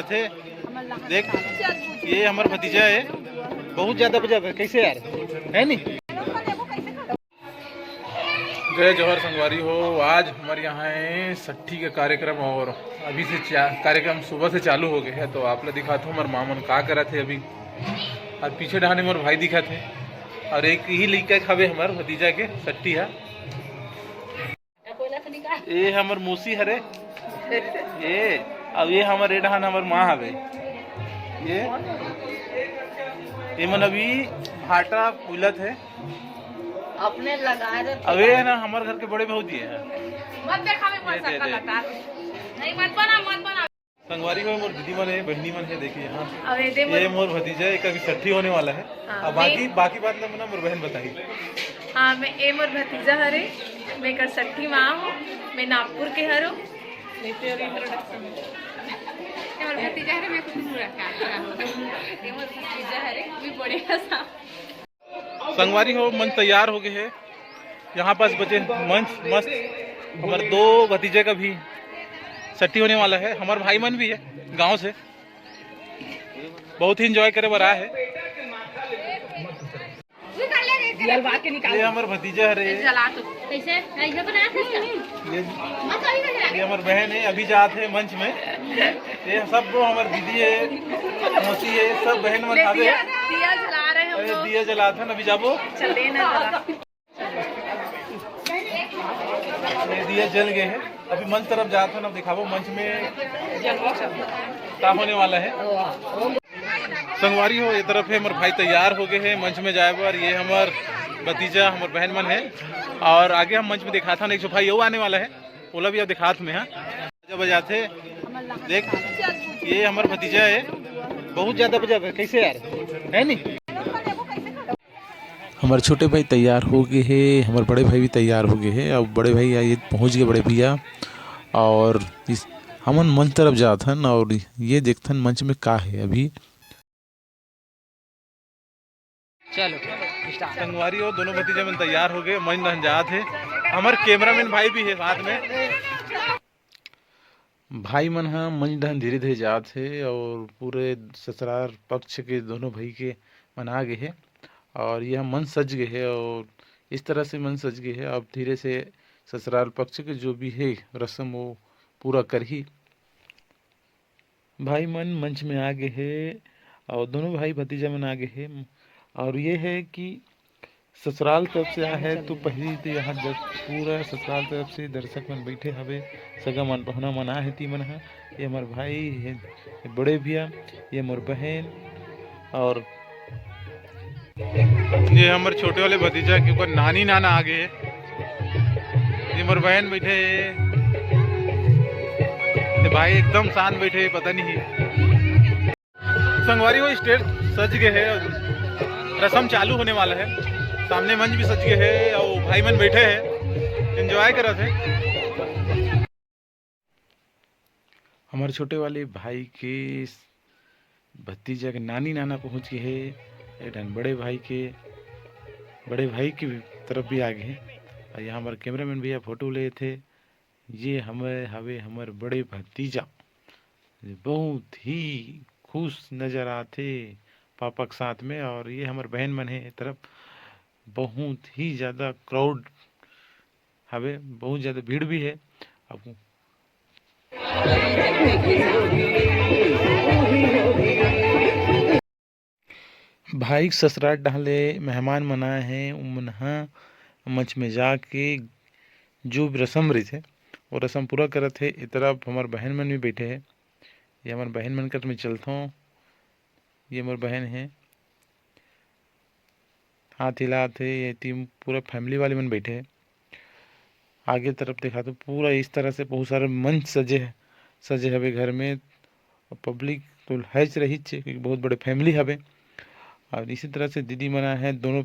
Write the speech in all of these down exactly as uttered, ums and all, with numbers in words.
थे। देख, ये हमर भतीजा है, बहुत ज्यादा बजा है, कैसे यार, है नी? जय जोहार संगवारी हो, आज हमर यहाँ है सट्ठी के कार्यक्रम और अभी से चा-, कार्यक्रम सुबह से चालू हो गए है। तो आप ला दिखात हो हमर माँ मन का करत है अभी, और पीछे डहाने मोर भाई दिखत है, और एक ही लइका हवे हमर भतीजा के सट्ठी है। ये हमर मौसी हरे, ये, अब ये हमर, ये डहान हमर माँ हवे, ये, ये मन अभी भाटा फूलत है। अपने लगा रहे अब ये है ना, हमर घर के बड़े भौजी है। मत देखावे, मत ये दे, सकल दे। लटा। नहीं, मत बना, मत बना। संगवारी हो, मोर दीदी मन है, बहनी मन है, देखिए यहाँ। अब ये दे ये मोर मोर भतीजा है, एक अभी सट्ठी होने वाला है। हाँ, अब बाकी, मैं बाकी बात ना, ना मोर बहन बताही। हाँ, मैं, ए मोर भतीजा हरे, मैं कर सट्ठी माँ हूँ, मैं नागपुर के हरो। ये मोर भतीजा हरे, मैं कुछ पूरा क्या, ये मोर भतीजा हरे, मैं बड़े हसा। संगवारी हो, मंच तैयार हो गए है। यहाँ पास बचे मंच मस्त, हमारे दो भतीजे का भी सट्ठी होने वाला है। हमारे भाई मन भी है गांव से, बहुत ही एंजॉय करे बर आए है। ये हमारे भतीजा हरे, जला तो कैसे? ऐसे बना सकते हैं? ये, ये हमारे बहन है, अभी जात है मंच में। ये सब वो हमारे दीदी है, मौसी है, सब बहन मन ले आवे दिया, है। दिया जला रहे हैं हम अरे लोग। दिया जलात हन, अभी जाबो। चले ना जला। ये दिया जल गए हैं, अभी मंच तरफ जात हन, अब दिखाबो मंच में का होने वाला है। संगवारी हो, ये तरफ है हमर भाई तैयार हो गए हैं मंच में जाए बर। ये हमर भतीजा, हमर बहन मन है, और आगे हम मंच में दिखात हन, एक जो भाई वो आने वाला है, ओला भी अब दिखात में है। जब बजाथे, देख, ये हमर भतीजा है, बहुत ज्यादा बजावे, कैसे यार, है नी? हमर छोटे भाई तैयार हो गए हे, हमर बड़े भाई भी तैयार हो गए हे। अब बड़े भाई आए पहुँच गए, बड़े भैया। और इस, हमन मंच तरफ जात हन और ये देखथन मंच में का हे अभी। चलो, start। संगवारी हो, दोनों भतीजा मन तैयार हो गए, मंच डहन जात हे। हमर कैमरामैन भाई भी है साथ में। भाई मन ह मंच डहन धीरे-धीरे जात हे और पूरे ससुराल पक्ष के दोनों भाई के मन आ गे हे और यह मंच सज गे हे और इस तरह से मंच सज गे हे। अब धीरे से ससुराल पक्ष के जो भी हे रस्म वो पूरा करही। भाई मन मंच में आ गे हे और दोनों भाई भतीजा मन आ गे हे और ये है कि ससुराल तरफ से आए हे तो पहली तो यहाँ जब पूरा ससुराल तरफ से दर्शक मन बैठे हवे, सगा मन पहुना मन आए हे, ती मन ह, ये हमर भाई हे, ये बड़े भैया, ये मोर बहन और ये हमर छोटे वाले भतीजा के ऊपर नानी नाना आ गे हे। ये मोर बहन बैठे हे, ये भाई एकदम शांत बैठे हे, पता नहीं। संगवारी हो, स्टेज सज गए है, रसम चालू होने वाला है। सामने मंच भी सज गए है और भाई मन बैठे हैं, एंजॉय करत है। हमारे छोटे वाले भाई के भतीजा के नानी नाना पहुंच गए है, एक ठन बड़े भाई के, बड़े भाई के तरफ भी आ गए हैं। और यहाँ हमारे कैमरामैन भैया फोटो ले थे। ये हमें हवे हमर बड़े भतीजा, बहुत ही खुश नजर आथे पापा के साथ में। और ये हमर बहन मन हे ए तरफ, बहुत ही ज्यादा क्राउड हवे, बहुत ज्यादा भीड़ भी है। अब भाई के ससुराल डहार ले मेहमान मन आए हे, उमन ह मंच में जाके जो भी रसम रहिथे, वो रसम पूरा करत हे। ए तरफ हमर बहन मन भी बैठे हे, ये हमर बहन मन कर मैं चलथों, ये मोर बहन हे, हाथ हिलात हे, ये टीम पूरा फैमिली वाले मन बैठे हे। आगे तरफ देखा तो पूरा इस तरह से बहुत सारे मंच सजे, सजे हवे घर में। पब्लिक तो हैच रही छे, क्योंकि बहुत बड़े फैमिली हवे। और इसी तरह से दीदी मन आए हे, दोनों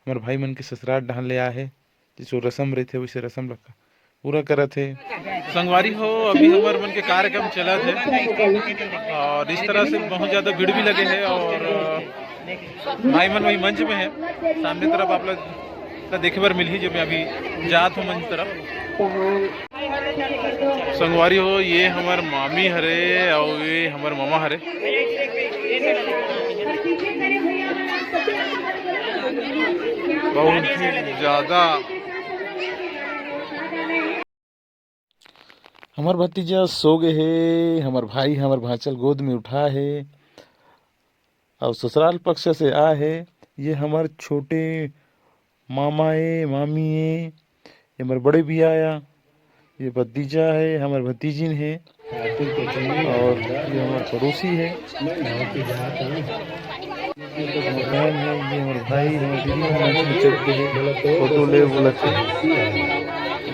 हमर भाई मन के ससुराल डहार ले आए हे, जैसे रसम रहिथे वैसे रसम ला पूरा करत हे। संगवारी हो, अभी हमर मन के कार्यक्रम चलत हे और इस तरह से बहुत ज्यादा भीड़ भी लगे हे और भाई मन वही मंच में हे। सामने तरफ आप लोग ला देखे बर मिलही, जब मैं अभी जात हूँ मंच तरफ। संगवारी हो, ये हमर मामी हरे अउ ये हमर मामा हरे। बहुत ही ज्यादा। हमर भतीजा सो गे हे, हमर भाई हमर भांचल गोद में उठा हे। अउ ससुराल पक्ष से आ हे, ये हमर छोटे मामा ए, मामी ए, ये हमर बड़े भैया या, ये भतीजा हे, हमर भतीजिन हे, और ये हमर पड़ोसी हे, हमर बहन हे, ये हमर भाई, हमर दीदी, हमर चल के हे, फोटो ले बोलत हे।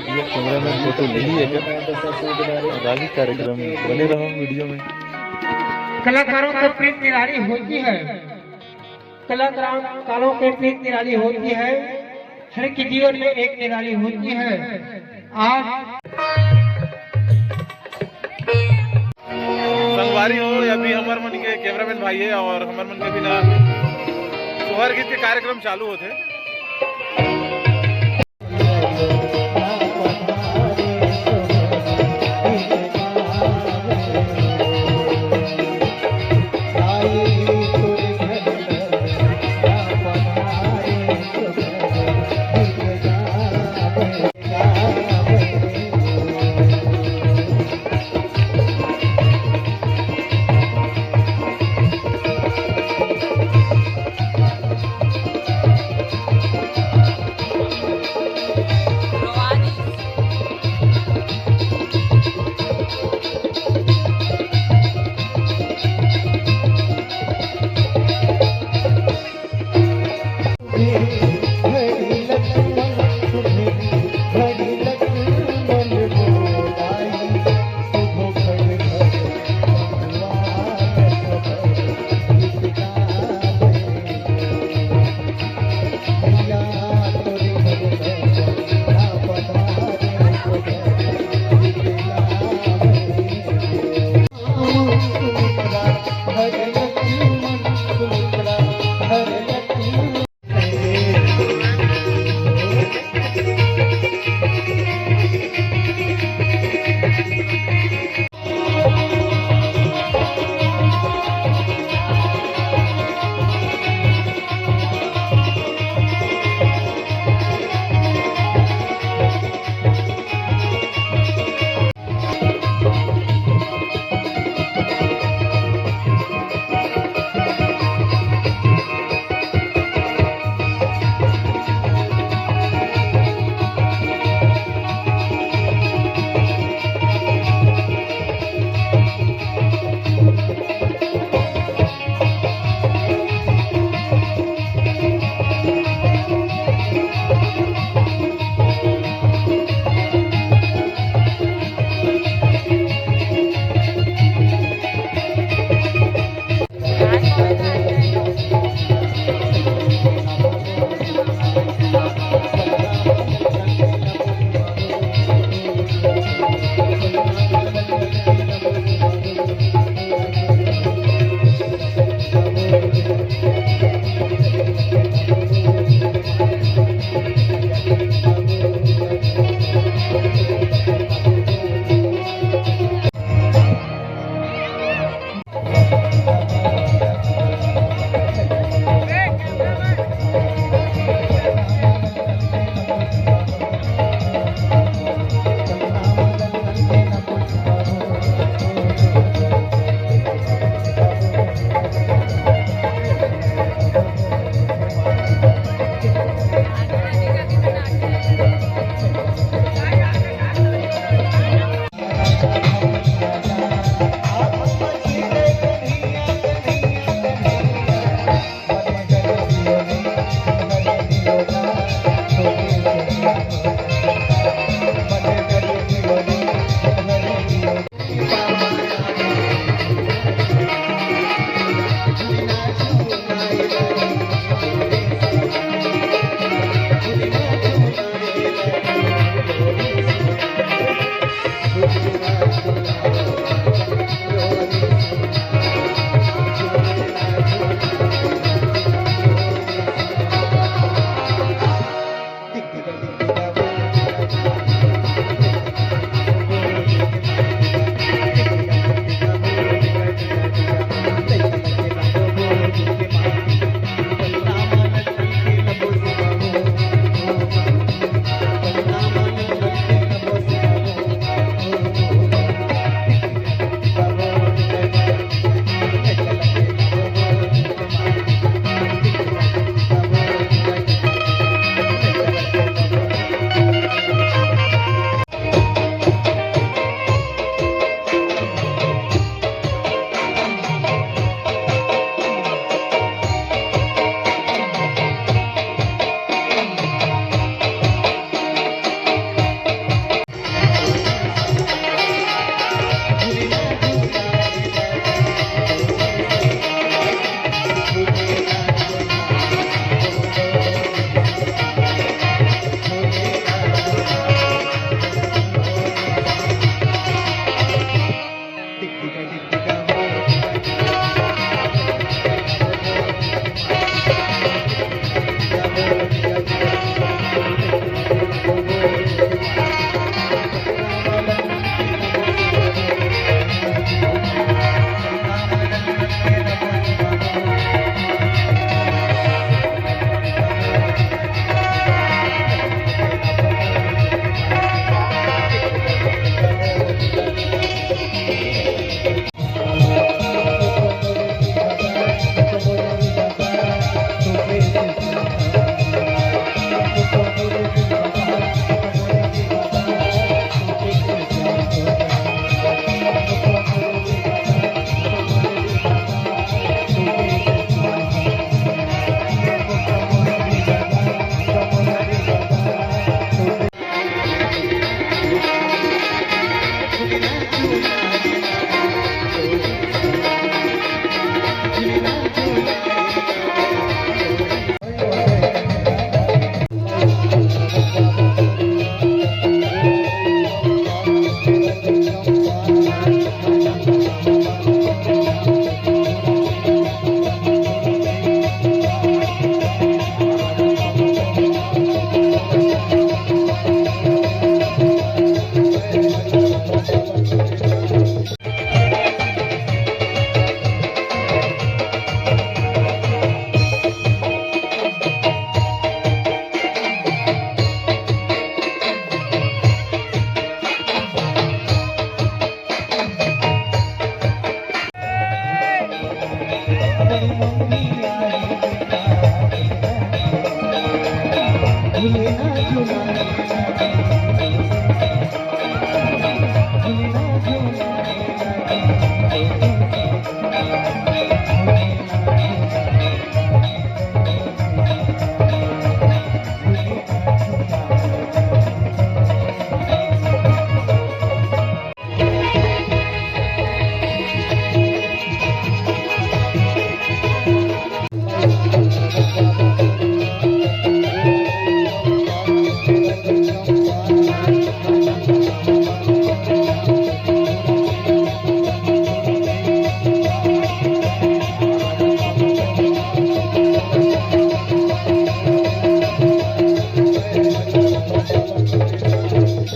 ये कैमरा में फोटो ले ही एकर, और आगे कार्यक्रम बने रहो वीडियो में। कलाकारों का प्रीत निराली होती है। कलाकारों के प्रीत निराली होती है, हर एक के जीवन में एक निराली होती है। आज संगवारी हो, अभी हमर मन के कैमरामैन भाई हे और हमर मन के बिना सोहर गीत के कार्यक्रम चालू होथे।